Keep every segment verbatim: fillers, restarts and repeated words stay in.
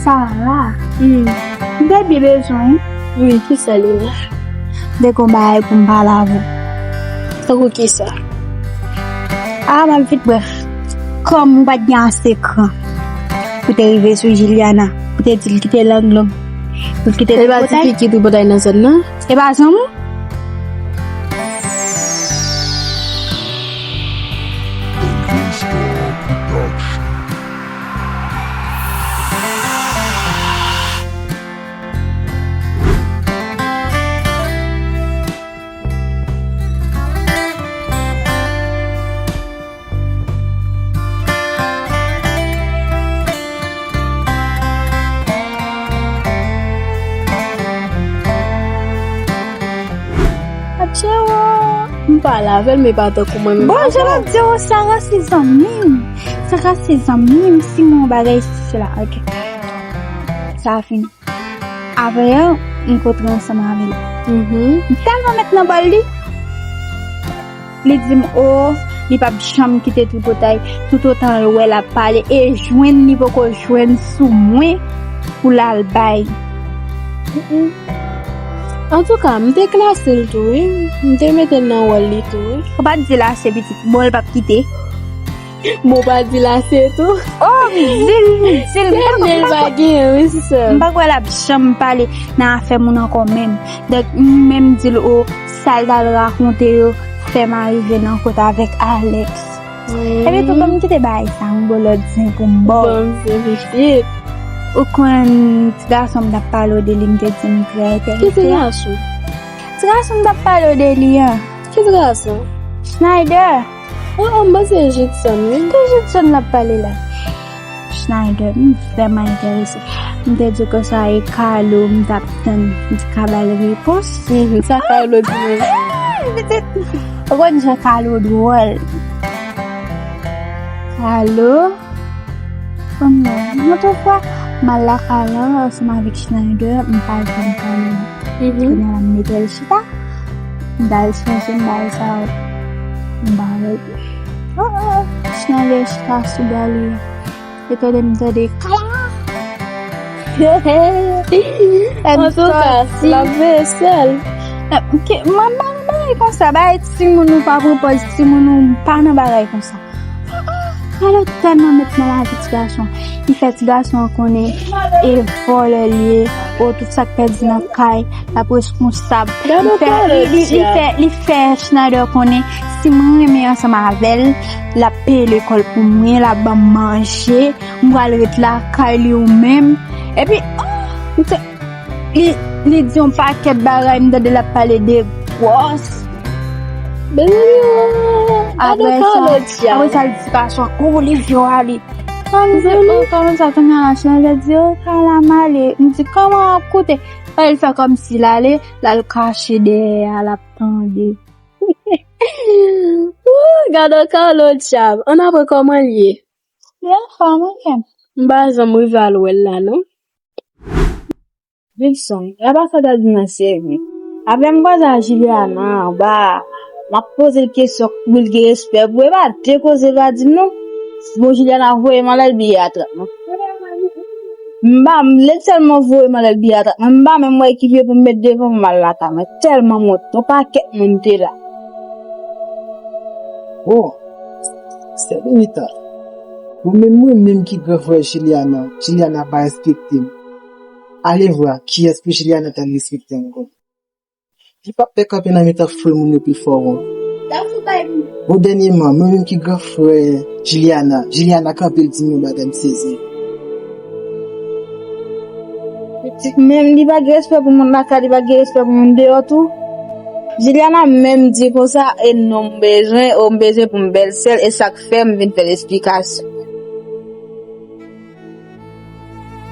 Sarah. Hmm. M te byen bezwen. Wi, kisa li la? M te gon bagay pou m pale avè w. Tankou kisa? Ah, m ap vit brèf. Kòm ou pa t gen ase kran pou te rive sou Juliana, pou te di l kite lang long, pou l kite tripotay. E pa ti fi ki tripotay nan zòn nan? E pa zanmi w? Atchè, m pale avè l, men pa tankou mwen menm avè w. Bon, jan m ap di w, Sarah se zanmi m. Sarah se zanmi m, si mwen yon bagay, si sela, ok. Sa fini. Apre, m kontre ansanm avè l. Mhm. M tèlman met nan bòl li. Li di m, o, li p ap janm kite tripotay toutotan l wè l ap pale e jwenn li poko jwenn sou mwen pou l al bay. Mm-mm. Antouka, m te klase l tou, wi. M te mete l nan wòl li tou, wi. Ou pa t di l ase pitit. Bon, l p ap kite. Bon, pa di l ase tou. Oh, m di l, m di l. Tèlman l pa genyen, wi, se sa. M pa kwè l ap janm pale nan afè moun ankò menm. Donk, m menm di l, o, sa l t al rakonte yo fè m arive nan kot avèk Alex. Wi. Epi tou, ban m kite bagay sa, m gon lòt zen pou m ba w. Ban m zen pitit. Ou konn ti gason m t ap pale w de li, m te di m trè enterese a? Ki ti gason? Ti gason m t ap pale w de li an. Ki ti gason? Schneider. Ah, ah, m panse Judson, wi. Ki Judson l ap pale la? Schneider, m vrèman enterese. M te di w konsa e Carlo, m t ap tann, m te ka ba l repons. Mhm, sa Carlo di menm? Ah, pitit, ou konn jan Carlo dwòl. Carlo? Kòm yon lòt fwa, m al lakay la ansanm avèk Schneider, m pa jwenn Carlo. Mhm. Kounye a la, m mete l chita, m t al chanje m bay sa yo. M ba yo. Oh, oh, oh. Schneider chita sou bò li. E tande m tande, "Kala!" Antouka, l ap veye sèl. Mwen pa nan bagay konsa, bay timoun ou pa pran pòz timoun ou pa nan bagay konsa. Alò tèlman met nan lavi ti gason. Li fè ti gason an konnen e vòlè l ye, o tout sa k pèdi nan kay, l ap responsab. Li fè, li, li, li fè, li fè Schneider konnen si mwen renmen ansanm avè l, l ap peye lekòl pou mwen, l ap ban m manje, m pral ret lakay li ou menm. Epi, oh, m te, li, li di yon pakèt bagay, m tande l ap pale de gwòs. Apre sa, apre sa, li di gason, "Oh, li vyo ale." Mwen di, "Oh, kòman sa kounye a?" Machin an di, "Oh, kala m ale." M di, "Kòman w ap koute?" Fè l fè kòmsi l ale, l al kache dèyè a, l ap tande. Ooh, gade Carlo dyab. Ann apre kòman l ye? Li anfòm, wi. M pa janm rive al wè l la, non. Wilson, la pa sa w ta di nan sèvi. Apre m kwaze a Juliana anba, m ap poze l kesyon pou l gen respè pou e pa de koze l pa di m non. Bon, Juliana voye m anlè l biye a trant mil. M pa, lè l sèlman voye m anlè l biye a trant mil, m pa menm wè ki pye pou m met devan pou m al lakay mwen. Tèlman m wont, yon pakèt moun te la. Oh, Senorita, ou menm, mwen menm ki gran frè Juliana, Juliana pa respekte m. Ale vwa, kiyès pou Juliana ta respekte ankò? Li p ap pè kanpe nan mitan foul moun yo pi fò, non. Bon, dènyèman, mwen menm ki gran frè Juliana, Juliana kanpe l di m yon bagay m sezi. Menm li pa gen respè pou moun lakay, li pa gen respè pou moun deyò tou. Juliana menm di konsa, e non m bezwen, o m bezwen pou m bèl sè l, e sa k fè m vin fè l esplikasyon.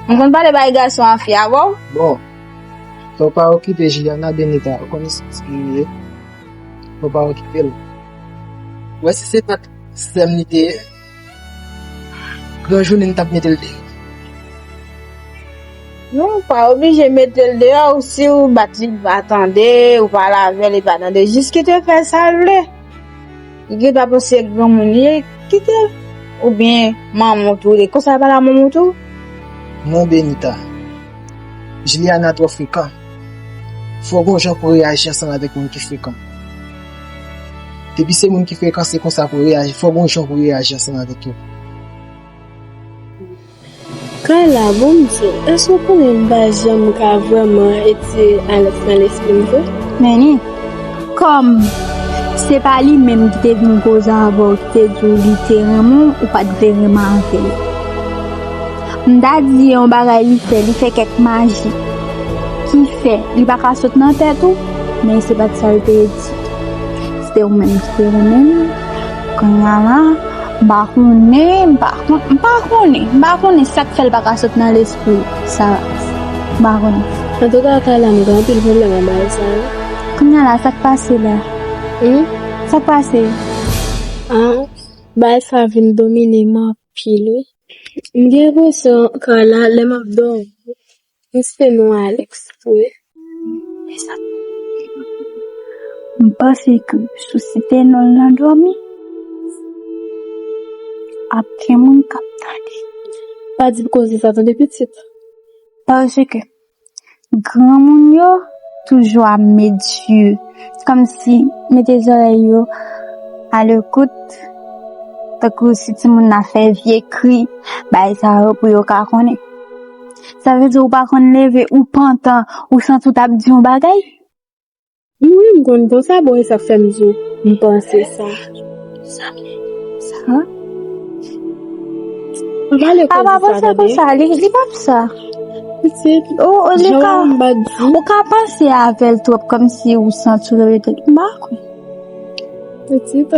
M konn pale bay gason a fi a, bon? Bon, fò w pa okipe Juliana Benita, ou konn espès ki li ye. Fò w pa okipe l. Ou wè si se pa t sè m li te ye, gran jounen m t ap mete l deyò. Non, ou pa oblije mete l deyò, ou si ou bat li, li pa tande, ou pale avè l, li pa tande, jis kite l fè sa l vle. Li gentan panse granmoun li ye, kite l. Oubyen manman w tou, e konsa l pale a manman w tou. Non, Benita. Juliana twò frekan. Fò w gon jan pou w reyaji ansanm avèk moun ki frekan. Depi se moun ki frekan, se konsa pou w reyaji. Fò w gon jan pou w reyaji ansanm avèk yo. Kayla, bon m di w, èske w konnen m pa janm ka vrèman retire Alex nan lespri m vre? Meni, kòm se pa li menm ki te vin koze avè w, ki te di w li te renmen w, ou pa t vle renmen avè l. M ta di yon bagay li fè, li fè kèk maji ki fè li pa ka sot nan tèt ou, men se pa t sa l te di. Se te ou menm ki te renmen l. Kounye a la, m pa konnen, m pa kon- m pa konnen, m pa konnen sa k fè l pa ka sot nan lespri sa. M pa konnen. Antouka, Kayla, m gen anpil pwoblèm ak bagay sa yo. Kounye a la, sa k pase la? Hmm? Sa k pase? Ah, bagay sa vin domine m anpil, wi. M gen enpresyon, Kayla, lè m ap dòmi, m site non Alex vre. M panse ke si w site non l nan dòmi, ap gen moun k ap tande. Pa di l koze sa tande pitit. Paske granmoun yo toujou ap medye, kòmsi mete zòrèy yo alekout, tankou si timoun nan fè vye kri, bagay sa yo pou yo ka konnen. Sa vle di ou pa konn leve, ou pantan, ou santi w t ap di yon bagay? Wi, m konn konsa, bon, e sa k fè m di w, m panse sa. Sa? Sa? Pale koze sa, tande. Papa panse konsa, li, li p ap sa. Pitit, o, o, li ka, ou ka panse avè l twòp, kòmsi ou santi w rete. M pa kwè. Pitit,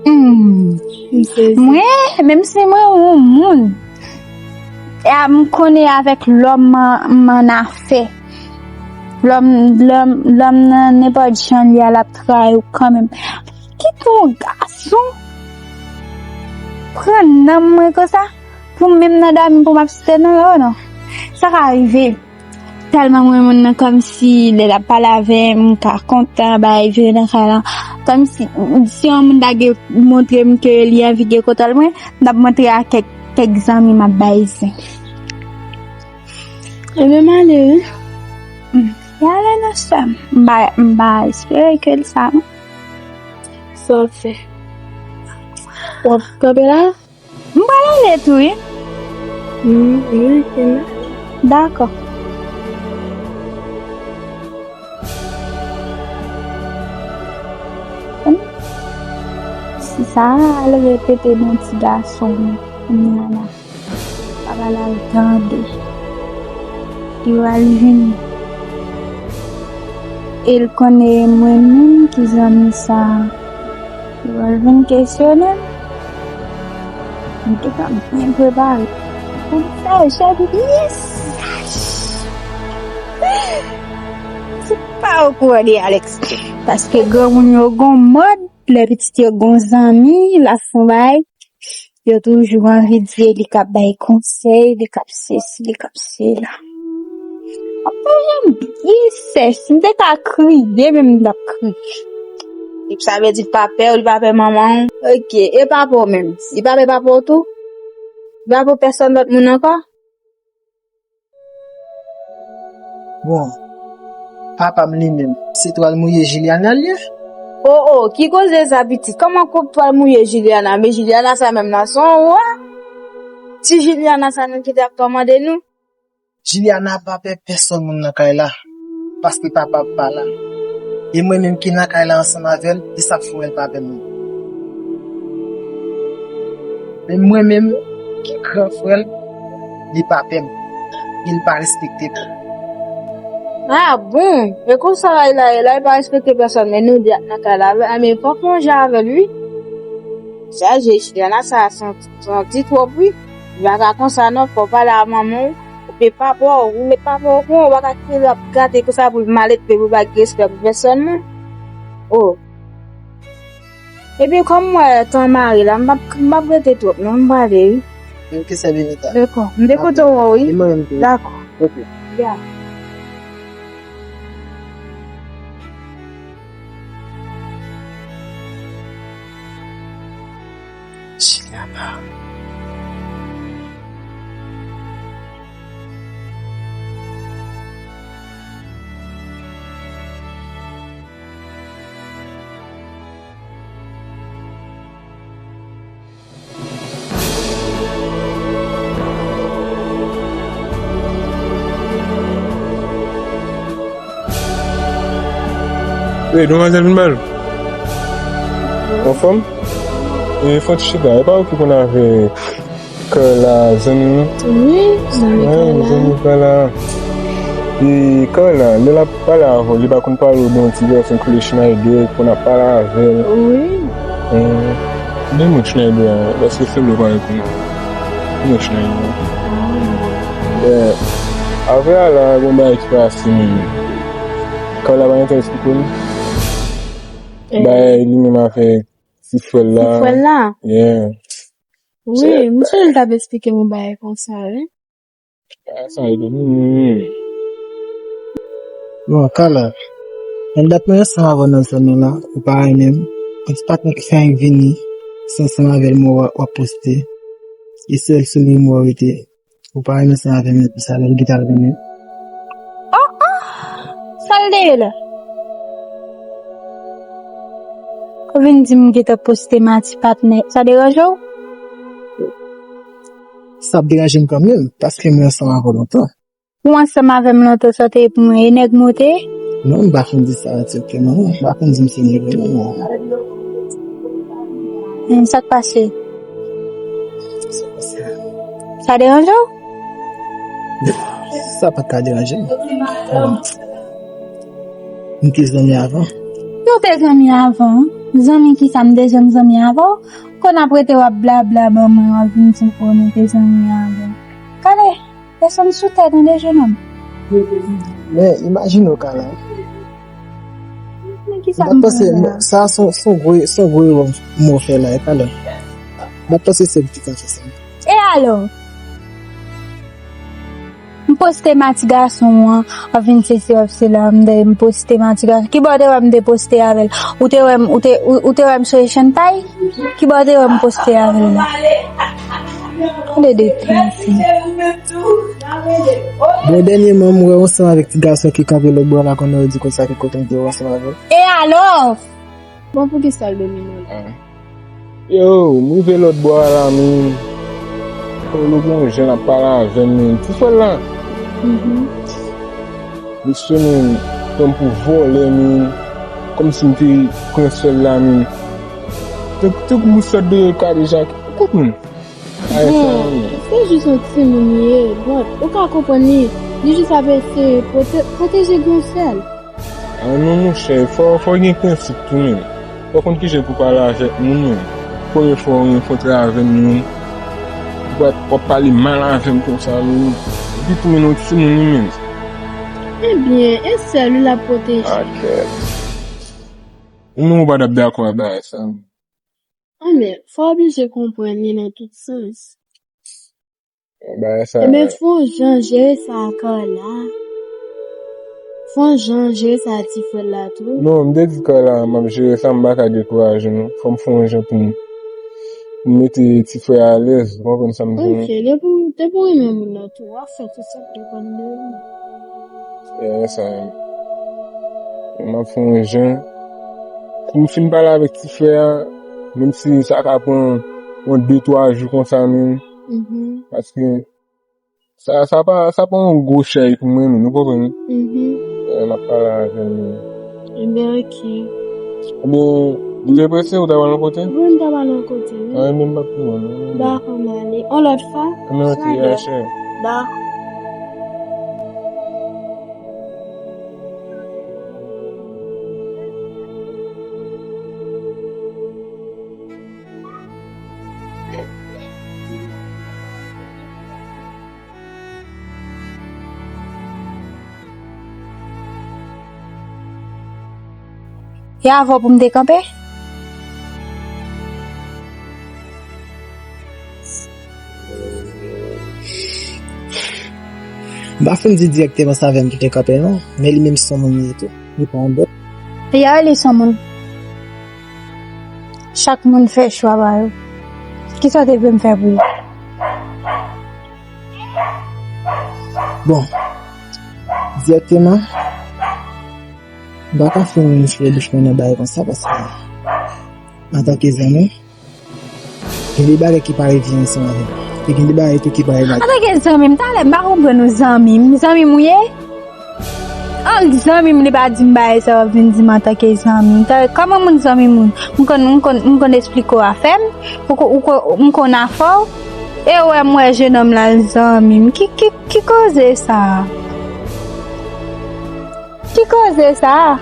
hmm. Mwen, menm si mwen yon moun, e a m konnen avèk lòm m annafè. Lòm, lòm, lòm nan nenpòt jan li a, l ap trayi w kanmenm. Kite yon gason pran nanm mwen konsa, pou m menm nan dòmi pou m ap site non l, o non. Sa ka rive. Tèlman m renmen moun nan, kòmsi lè l ap pale avè m, m ka kontan, bagay vire nan kay la. Kòmsi, si yon moun ta gen montre m ke li anvi gen kontwòl mwen, m t ap montre a kèk, kèk zanmi m ap bay zen. Ebyen, m ale, wi. Hmm. Li ale non, sè m. M pa, m pa espere ke l sa, non. Sa w ap fè? W ap kanpe la? M pral ale tou, wi. Hmm, wi, wi, wi. Dakò. Si sa al repete nan ti gason m, kounye a la, papa l al tande. Li pral vin. E l konnen mwen menm ki zanmi sa a. Li pral vin kesyone m. M te ka byen prepare pou m fè jèn byen saj. Se pa okouran de Alex. Paske granmoun yo gon mòd, lè pitit yo gon zanmi, l ap fè yon bagay, yo toujou anvi di e li k ap bay konsèy, li k ap sesi, li k ap sela. Ap pale m byen sèch, si m te ka kriye, menm m t ap kriye. Sa vle di pa pè w, li pa pè manman w. Ok, e papa w menm? Li pa pè papa w tou? Li pa pè pèsòn lòt moun ankò? Bon, papa m li menm, se twal mouye Juliana l ye? O, o, ki koze sa pitit? Kòman kòk twal mouye Juliana? Men Juliana sa menm nan se yon wa? Ti Juliana sa menm ki t ap kòmande nou? Juliana pa pè pèsòn moun nan kay la, paske papa m pa la. E mwen menm ki nan kay la ansanm avè l, e sa k fè w wè l pa pè m. Men mwen menm ki gran frè l, li pa pè m, e li pa respekte m. A bon? E konsa l la ye la, li pa respekte pèsòn, men nou de ak nan kay la, men fòk nou jan avè l wi. Sa je Juliana sa santi twòp wi. Li pa ka konsa non, fò w pale a manman w. Epi papa w, ou met papa w okouran, ou pa ka kite l ap gate konsa pou l malelve, pou l pa gen respè pou pèsòn non. O. Epi kòm m wè tan mare la, m p ap, m p ap rete twòp non, m prale wi. Ok, sè Benita. Dakò. M te kontan wè w wi. E mwen menm tou. Dakò. Ok. Ya. Juliana. Wi, demwazèl vin bal. Anfòm? E fò ti chita, e pa ou ki konn avèk Carla, zanmi nou? Wi, zanmi Wi, Carla. Zanmi Carla. E Carla, lè l ap pale avè w, li pa konn pale w de yon ti gason ki rele Schneider, ki konn ap pale avè l? Wi. Hmm. De mo Schneider a, paske se vle w pa rekonèt. De mo Schneider a. Ah. Yeah. Apre a la, gon bagay ki pase menm. Carla pa gen tan eksplike nou. Eh. Bagay li menm avèk ti frè l la. Ti frè l la? Yeah. Wi, m sonje l t ap eksplike m yon bagay konsa, wi. Bagay sa e de nou. Bon, Carla, gen dat mwen ansanm avè w nan zòn nan la, ou pa renmen m. Yon ti patnè ki fenk vini, se ansanm avè l mwen w ap, w ap poste. E sèl sou li mwen w rete. Ou pa renmen sa avè m, epi sa lè l gentan al vini. Oh, oh! Sa l te ye la? Ou vin di m gentan poste m a ti patnè. Sa deranje w? Sa ap deranje m kanmenm, paske mwen ansanm avè w lontan. Ou ansanm avè m lontan, sa w te ye pou mwen, e nèg mwen w te ye? Non, m pa fin di sa egzakteman, non. M pa fin di m se nèg ou, non. Men sa k pase? Sa k pase a? Sa deranje w? Sa pa t ka deranje m. Bon. M te zanmi avan. Nou te zanmi avan? Zanmi kisa? M te janm zanmi avè w? Konn ap rete w ap blabla ban mwen, w ap vin di m, o, nou te zanmi avan. Gade, desann sou tè, tande, jenòm. Men, imajine w, Carla. Men kisa m pral fè la? Sa se yon, se yon gwo, se yon gwo erè m fè la, e Carla. M ap panse se ou ki te ka fè sa. E alò? M poste m a ti gason an, w ap vin sesi, w ap sela, m de, m poste m a ti gason. Kibò w te wè m te poste avè l? Ou te wè m, ou te, ou, ou te wè m sou Echanpay? Kibò w te wè m poste avè l la? Tande de ti mesye. Bon, dènyèman, m wè w ansanm avèk ti gason ki kanpe lòt bò la, konnen w di konsa ki kote m te wè w ansanm avè l. E alò? Bon, poukisa l domine w la? Ah. Yo, m rive lòt bò a la, men. Polo gen yon jan l ap pale avè m, men. Ti frè l la. Mhm. Misye, men, pran m pou vòlè, men. Kòmsi m te pran sè l la, men. Tank, tank m sot de kay deja. Kote m? Bon, se jis yon timoun li ye. Bon, ou ka konprann li. Li jis ap eseye pwote-, pwoteje gran sè l. Ah non, monchè, fò, fò gen prensip tou, menm. Fò konn kijan pou pale avèk moun, menm. Premye fwa w rankontre avè m, menm. Ou pa, w ap pale mal avè m konsa, menm. Epi tou, menm, yon timoun, li menm. Ebyen, e sè l wi l ap pwoteje. Ah, kèt. Ou menm ou pa t ap dakò ak bagay sa, menm. Ah, men, fò w oblije konprann li nan tout sans. Bagay sa. Ebyen, fò w jan jere sa a Carla. Fò w jan jere sa a ti frè l la tou. Non, m te di Carla, m ap jere sa, m pa ka dekouraje non. Fò m fè yon jan pou m, pou m mete ti frè a alèz, ou konprann sa m di w? Ok, depi w, depi w renmen moun nan tou, w ap fè tout sa k depann de ou. Yeah, sa. M ap fè yon jan. Pou m fin pale avèk ti frè a, menm si sa ka pran yon de, twa jou konsa menm. Mhm. Paske sa, sa pa, sa pa yon gwo chay pou mwen menm, ou konprann? Mhm. Eh, m ap pale avè l menm. Ebyen, ok. Ebyen, ou te prese, ou ta pral yon kote? Wi, m ta pral yon kote, wi. Ah, ebyen, m p ap pi lwen non. Dakò, m ale. On lòt fwa? Ebyen, ok, yeah, sure. Dakò. E avè w pou m te kanpe? M pa fin di dirèkteman se avè m ki te kanpe non, men li menm se yon moun li ye tou. Li pa yon bòt. Li a rele se yon moun. Chak moun fè chwa pa yo. Kisa w te vle m fè pou ou? Bon, dirèkteman, m pa ka fin foure bouch mwen nan bagay konsa paske antanke zanmi, gen de bagay ki pa rive ansanm avè m. E gen de bagay tou ki pa rive. Antanke zanmi m, talè m pa konprann ou, zanmi m, zanmi m ou ye? An zanmi m, li pa di m bagay sa w ap vin di m antanke zanmi m. Kòman moun zanmi moun? M konn, m konn, m konn esplike w afè m? Ou konn, ou konn, m konn afè w? E wè m wè jenòm la l zanmi m. Ki, ki, ki koze sa a? Ki koze sa a?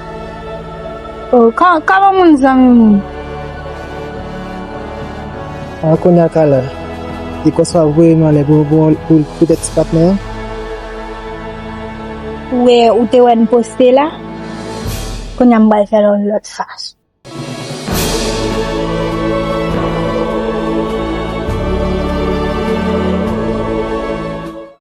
Oh, kòman moun zanmi moun? A kounye a Kala, li konsa voye m anlè pou pou pou poutèt ti patnè an. Ou wè, ou te wè n poste la? Kounye a m pral fè l yon lòt fason.